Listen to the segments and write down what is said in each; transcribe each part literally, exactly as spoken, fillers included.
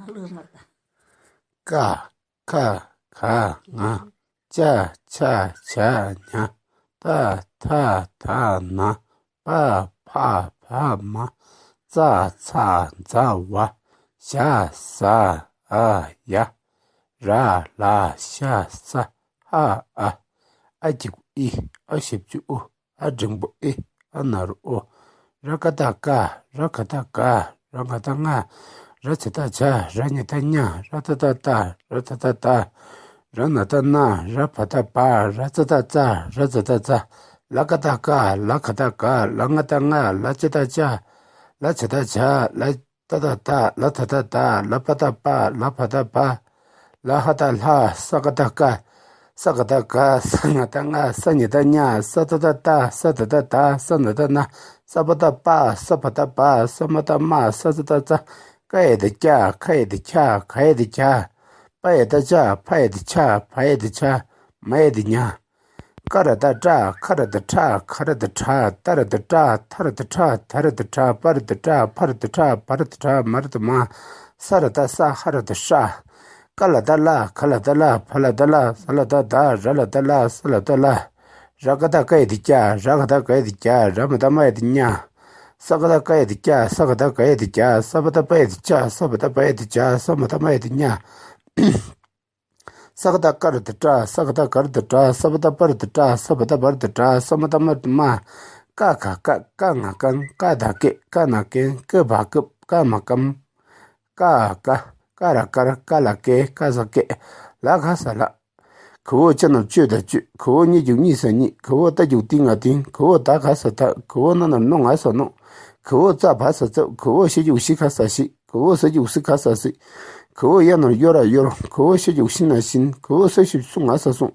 ཀ། ཁ། ག། ང་། ཅ། ཆ། ཇ། ཉ། ཏ། ཐ། ད། ན། པ། ཕ། བ། མ། ཙ། ཚ། ཛ། ཝ། ཞ། ཟ། འ། ཡ། ར། ལ། ཤ། ས། ཧ། འ། ཨ་གི་གུ་ཨི། ཨ་ཞབས་ཀྱུ་ཨུ། ཨ་འགྲེང་བུ་ཨི། ཨ་ན་རོ་ཨོ། ར་ཀ་བཏགས་ཀ། ར་ག་བཏགས་ག། ར་ང་བཏགས་ང་། ར་ཇ་བཏགས་ཇ། ར་ཉ་བཏགས་ཉ། ར་ཏ་བཏགས་ཏ། ར་ད་བཏགས་ད། ར་ན་བཏགས་ན། ར་བ་བཏགས་བ། ར་ཙ་བཏགས་ཙ། ར་ཛ་བཏགས་ཛ། ལ་ཀ་བཏགས་ཀ། ལ་ག་བཏགས་ག། ལ་ང་བཏགས་ང་། ལ་ཇ་བཏགས་ཇ། ལ་ཇ་བཏགས་ཇ། ལ། ཏ་བཏགས་ཏ། ལ་ད་བཏགས་ད། ལ་བ་བཏགས་བ། ལ་བ་བཏགས་བ། ལ་ཧ་བཏགས་ལྷ། ས་ག་བཏགས་སྐ། ས་ག་བཏགས་སྐ། ས་ང་བཏགས་སྔ། ས་ཉ་བཏགས་ཉ། ས་ཏ་བཏགས་ཏ། ས་ད་བཏགས་ད། ས་ན་བཏགས་ན། ས་པ་བཏགས་སྤ། ས་བ་བཏགས་སྤ། ས་མ་བཏགས་སྨ། ས་ཙ་བཏགས་ཙ། ཀ་ཡ་བཏགས་ཀྱ། ཁ་ཡ་བཏགས་ཁྱ། ག་ཡ་བཏགས་གྱ། པ་ཡ་བཏགས་པ། ཕ་ཡ་བཏགས་ཕྱ། བ་ཡ་བཏགས་བྱ། མ་ཡ་བཏགས་མྱ། ཀ་ར་བཏགས་ཀྲ། ཁ་ར་བཏགས་ཁྲ། ག་ར་བཏགས་གྲ། ཏ་ར་བཏགས་ཏྲ། ཐ་ར་བཏགས་ཐྲ། ད་ར་བཏགས་དྲ། པ་ར་བཏགས་པྲ། ཕ་ར་བཏགས་ཕྲ། བ་ར་བཏགས་བྲ། མ་ར་བཏགས་མྲ། ས་ར་བཏགས་སྲ། ཧ་ར་བཏགས་ཧྲ། ཀ་ལ་བཏགས་ཀླ། ག་ལ་བཏགས་གླ། ཕ་ལ་བཏགས་ཕླ། ས་ལ་བཏགས་སྲ། ར་ལ་བཏགས་རྩ། ས་ལ་བཏགས་སྲ། ར་ག་བཏགས་རྐ་ཡ་བཏགས་རྐྱ། ར་ག་བཏགས་རྒ་ཡ་བཏགས་རྒྱ། ར་མ་བཏགས་རྨ་ཡ་བཏགས་རྨྱ། ས་ག་བཏགས་སྐ་ཡ་བཏགས་སྐྱ། ས་ག་བཏགས་སྒ་ཡ་བཏགས་སྒྱ། ས་པ་བཏགས་སྤ་ཡ་བཏགས་སྤྱ། ས་བ་བཏགས་སྦ་ཡ་བཏགས་སྦྱ། ས་མ་བཏགས་སྨ་ཡ་བཏགས་སྨྱ། ས་ག་བཏགས་སྐ་ར་བཏགས་སྐྲ། ས་ག་བཏགས་སྒ་ར་བཏགས་སྒྲ། ས་པ་བཏགས་སྤ་ར་བཏགས་སྤྲ། ས་བ་བཏགས་སྦ་ར་བཏགས་སྦྲ། ས་མ་བཏགས་སྨ་ར་བཏགས་སྨྲ། ཀ་ག་སྐ། ཀ་ང་ཀང་། ཀ་ད་ཀེ། ཀ་ན་ཀེན། ཀ་བ་ཀབ། ཀ་མ་ཀམ། ཀ་ག། ཀ་ར་ཀར། ཀ་ལ་ཀེ། ཀ་ས་ཀེ། ལ་ག་ས་ལགས། ག་འོག་ཅ་ན་བཅོ་ད་བཅོད། ག་འོག་ཉ་གི་གུ་ཉ་ས་ཉ། ག་འོག་ཏ་གི་གུ་ཏི་ང་ཏིང་། ག་འོག་ད་ག་ས་དག། ག་འོག་ན་ན་རོ་ན་ང་ས་ནོ། ག་འོག་ཙ་བ་ས་ཙབ། ག་འོག་ཤ་གི་གུ་ཤི་ག་ས་ཤིག། ག་འོག་ས་གི་གུ་སི་ག་ས་སིག། ག་འོག་ཡ་ན་རོ་ཡོ་ར་ཡོར། ག་འོག་ཤ་གི་གུ་ཤི་ན་ཤིན། ག་འོག་ས་ཤི་སུ་ང་ས་སུང་།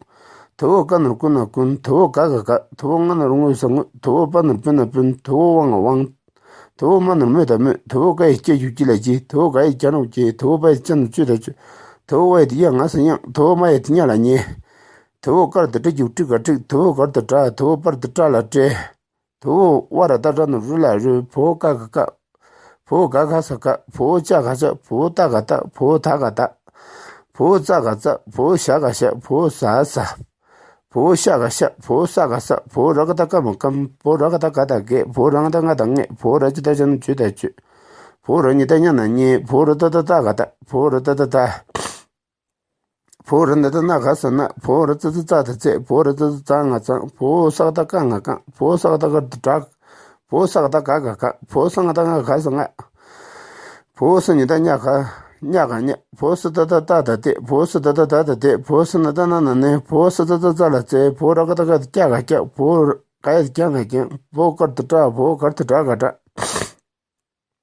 ད་འོག་ཀ་ན་རོ་ཀུ་ན་ཀུན། ད་འོག་ག་ག་ག། ད་འོག་ང་ན་རོ་ངོ་ས་ངོ། ད་འོག་པ་ན་རོ་པུ་ན་པུན། ད་འོག་ཝ་ང་ཝང་། ད་འོག་མ་ན་རོ་མོ་ད་མོ། ད་འོག་ཀ་ཡ་ཀྱ་གི་གུ་ཀྱི་ལ་ཀྱི། ད་འོག་ག་ཡ་ཀྱ་ན་རོ་ཀྱི། ད་འོག་པ་ཡ་ཅ་ན་རོ་ཅོ་ད་ཅོ། ད་འོག་ཝ་ཡ་བཏགས་ཝ་ང་ས་ཝང་། ད་འོག་མ་ཡ་བཏགས་མྱ་ལ་མྱེ། ད་འོག་ཀ་ར་བཏགས་ཀྲ་གི་གུ་ཀྲི་ག་ཀྲིག། ད་འོག་ག་ར་བཏགས་གྲ། ད་འོག་པ་ར་བཏགས་པྲ་ལ་པྲེ། ད་འོག་ཝ་ར་བཏགས་ཝྲ་ན་རོ་ཝུ་ལ་ཝྲུ། ག་འོག་ཀ་ག་སྐ། ག་འོག་ག་ག་ས་སྐ། ག་འོག་ཅ་ག་ཅབ། ག་འོག་ཏ་ག་བཏགས། ག་འོག་ད་ག་བཏགས། ག་འོག་ཙ་ག་ཙབ། ག་འོག་ཞ་ག་ཤབ། ག་འོག་ཟ་ཟབ། ག་འོག་ཤ་ག་ཤ། ག་འོག་ས་ག་སྲབ། ག་འོག་ར་ག་བཏགས་རྐ་མ་རྐམ། ག་འོག་ར་ག་བཏགས་རྒ་བཏགས་རྒས། ག་འོག་ར་ང་བཏགས་རྔ་བཏགས་རྔས། ག་འོག་ར་ཇ་བཏགས་ཇ་ན་རོ་ཇོ་བཏགས་ཇོད། ག་འོག་ར་ཉ་བཏགས་རྙ་ན་རྙེད། ག་འོག་ར་ཏ་བཏགས་རྟ་ག་བཏགས། ག་འོག་ར་ཏ་བཏགས་རྟ། ག་འོག་ར་ན་བཏགས་ན་ག་ས་ནག། ག་འོག་ར་ཙ་བཏགས་ཙ་ད་ཙད། ག་འོག་ར་ཙ་བཏགས་ཙ་ང་ཙང་། ག་འོག་ས་ག་བཏགས་སྐ་ང་སྐང་། ག་འོག་ས་ག་བཏགས་སྒ་ར་བཏགས་སྒྲ། ག་འོག་ས་ག་བཏགས་སྒ་ག་སྐག། ག་འོག་ས་ང་བཏགས་སྔ་ག་ས་སྔགས། ག་འོག་ས་ཉ་བཏགས་སྙ་ག། སྙ་ག་སྙག། ག་འོག་ས་ཏ་བཏགས་ཏ་ད་ཏད། ག་འོག་ས་ད་བཏགས་ད་ད་དད། ག་འོག་ས་ན་བཏགས་ན་ན་ནད། ག་འོག་ས་ཙ་བཏགས་ཙ་ལ་ཙེ། ག་འོག་ར་ག་བཏགས་རྒ་བཏགས་རྒྱ་ག་རྒྱབ། ག་འོག་ག་ཡ་བཏགས་རྒྱ་ང་རྒྱང་། ག་འོག་སྐ་ར་བཏགས་སྐྲ། ག་འོག་ག་ར་བཏགས་སྒྲ་ག་སྒྲག། ག་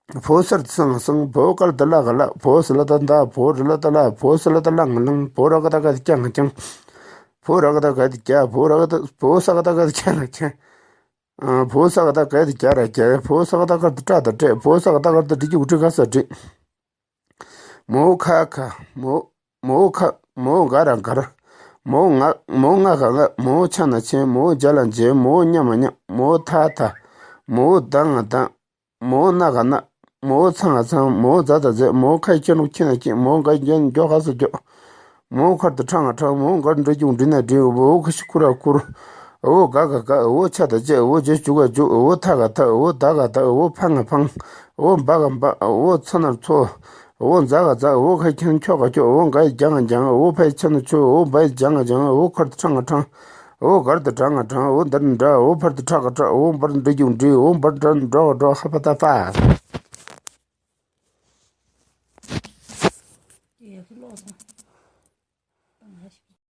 འོག་ས་ར་བཏགས་ས་ང་སང་། ག་འོག་ཀ་ལ་བཏགས་གླ་ག་གླགས། ག་འོག་ས་ལ་བཏགས་ལྡ། ག་འོག་ར་ལ་བཏགས་རླ། ག་འོག་ས་ལ་བཏགས་གླ་ང་གླང་། ག་འོག་ར་ག་བཏགས་རྒ་རྒྱ་ང་རྒྱང་། ག་འོག་ར་ག་བཏགས་རྒ་རྒྱ། ག་འོག་ར་ག་བཏགས། ག་འོག་ས་ག་བཏགས་སྒ་ར་སྒ་ང་སྒ། ག་འོག་ས་ག་བཏགས་རྒ་རྒྱ་ར་རྒྱ། ག་འོག་ས་ག་བཏགས་སྐ་ར་བཏགས་སྐྲ་ད་སྐྲད། ག་འོག་ས་ག་བཏགས་སྒ་ར་བཏགས་སྒྲ་གི་གུ་སྒྲི་ག་ས་སྒྲིག། མ་འོག་ཁ་ག་ཁ། མ་འོག་མ་འོག་ཁ། མ་འོག་ག་ར་གར། མ་འོག་ང་། མ་འོག་སྔ་ག་སྔགས། མ་འོག་ཆ་ན་ཆེན། མ་འོག་ཇ་ལ་འཇལ། མ་འོག་སྙ་མ་སྙག། མ་འོག་ཐ་ཐ། མ་འོག་ད་ང་དང་། མ་འོག་ན་ག་ནག། མ་འོག་ཚ་ང་ཚང་། མ་འོག་ཛ་ད་ཛད། མ་འོག་ཁ་ཡ་ཁྱི་ན་རོ་ཁྱི་ན་ཁྱེན། མ་འོག་ག་ཡ་གྱ་ན་རོ་གྱོ་ག་ས་གྱོག། མ་འོག་ཁ་ར་བཏགས་ཁྲ་ང་ཁྲང་། མ་འོག་ག་ར་འགྲ་གི་གུ་འགྲི་ན་འགྲིག། འ་འོག་ཁ་ཤི་ཁུ་ར་ཁུར། འ་འོག་ག་ག་ག། འ་འོག་ཆ་ད་ཆད། འ་འོག་ཇ་ཇུ་ག་འཇུག། འ་འོག་ཐ་ག་ཐག། འ་འོག་ད་ག་དག། འ་འོག་ཕ་ང་ཕང་། འ་འོག་བ་ག་འབག། འ་འོག་ཚ་ན་རོ་ཚོ། འ་འོག་ཛ་ག་ཛག། འ་འོག་ཁ་ཁྱི་ན་ཁྱོ་ག་ཁྱོག། འ་འོག་ག་ཡ་གྱ་ང་གྱང་། འ་འོག་ཕ་ཡ་ཆ་ན་ཆོ། འ་འོག་བ་ཡ་ཇ་ང་བྱང་། འ་འོག་ཁ་ར་བཏགས་ཁྲ་ང་ཁྲང་། འ་འོག་ག་ར་བཏགས་གྲ་ང་གྲང་། འ་འོག་ད་ར་འདྲ། འ་འོག་ཕ་ར་བཏགས་ཕྲ་ག་ཕྲག། འ་འོག་བ་ར་འགྲ་གི་གུ་འགྲི། འ་འོག་བ་ར་འགྲ་ན་འགྲོ་ག་འགྲོ། ཧ་པ་ཏ་པ།